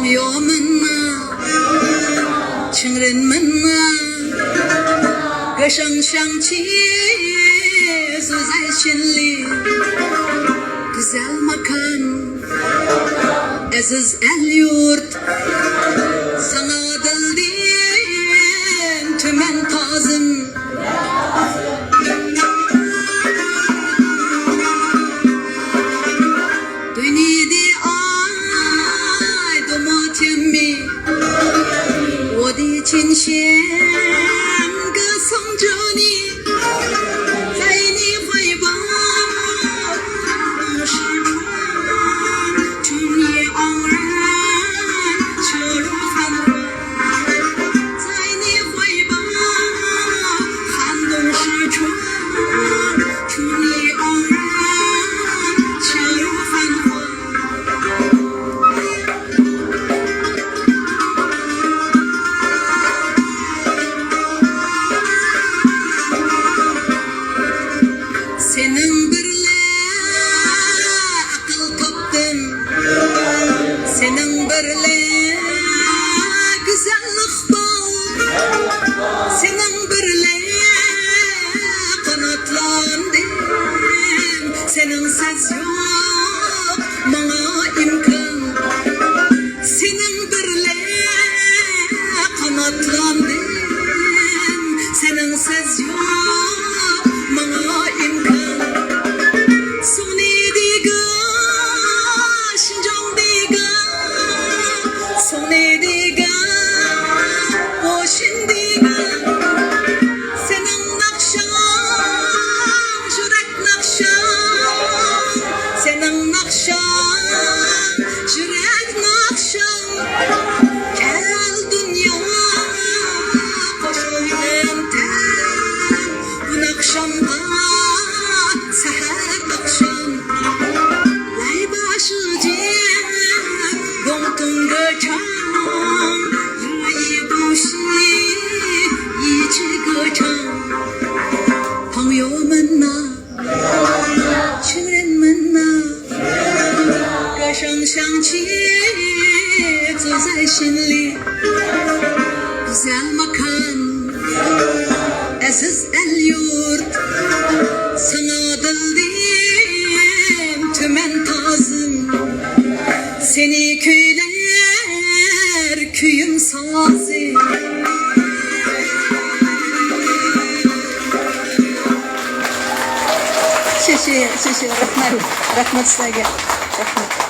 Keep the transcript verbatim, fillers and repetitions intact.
يومىنى، چىڭرىنمىنى، گېشاڭشاڭچى، زۇزەي شىنلى، گۈزەل ماكان، ئەزىز ئەل-يۇرت، ساڭا دىلدىن تۈمەن تازىم. 对你的爱多么甜蜜，我的琴弦歌颂着你，在你怀抱时光，祝你安然，秋露繁华。 在你怀抱，寒冬时节，祝你安然，秋露繁华。 سېنىڭ بىرلە ئەقىل تاپتىم، سېنىڭ بىرلە گۈزەللىك بار، سېنىڭ بىرلە قاناتلاندىم، سېنىڭسىز يوق ماڭا ئىمكان. سېنىڭ بىرلە قاناتلاندىم، سېنىڭسىز يوق ماڭا ئىمكان. سۇڭنى دېگەن، شىنجاڭ دېگەن، سۇڭنى دېگەن، ئوشۇن دېگەن. سېنىڭ ناخشاڭ، يۈرەك ناخشاڭ، سېنىڭ ناخشاڭ، يۈرەك ناخشاڭ. كەل دۇنيا، قوشۇل ھەمدەم بۇ ناخشامغا سەھەر ئاخشام. 来吧，时间，动动歌唱，一步是一起歌唱。朋友们呐， چىڭرىنمىنى، گېشاڭشاڭچى، زۇزەي شىنلى، گۈزەل ماكان، ئەزىز ئەل-يۇرت، ساڭا دىلدىن تۈمەن تازىم، سېنى كۈيلەر كۈيۈم سازى. 谢谢，谢谢，رەھمەت، رەھمەت سىلەرگە. رەھمەت.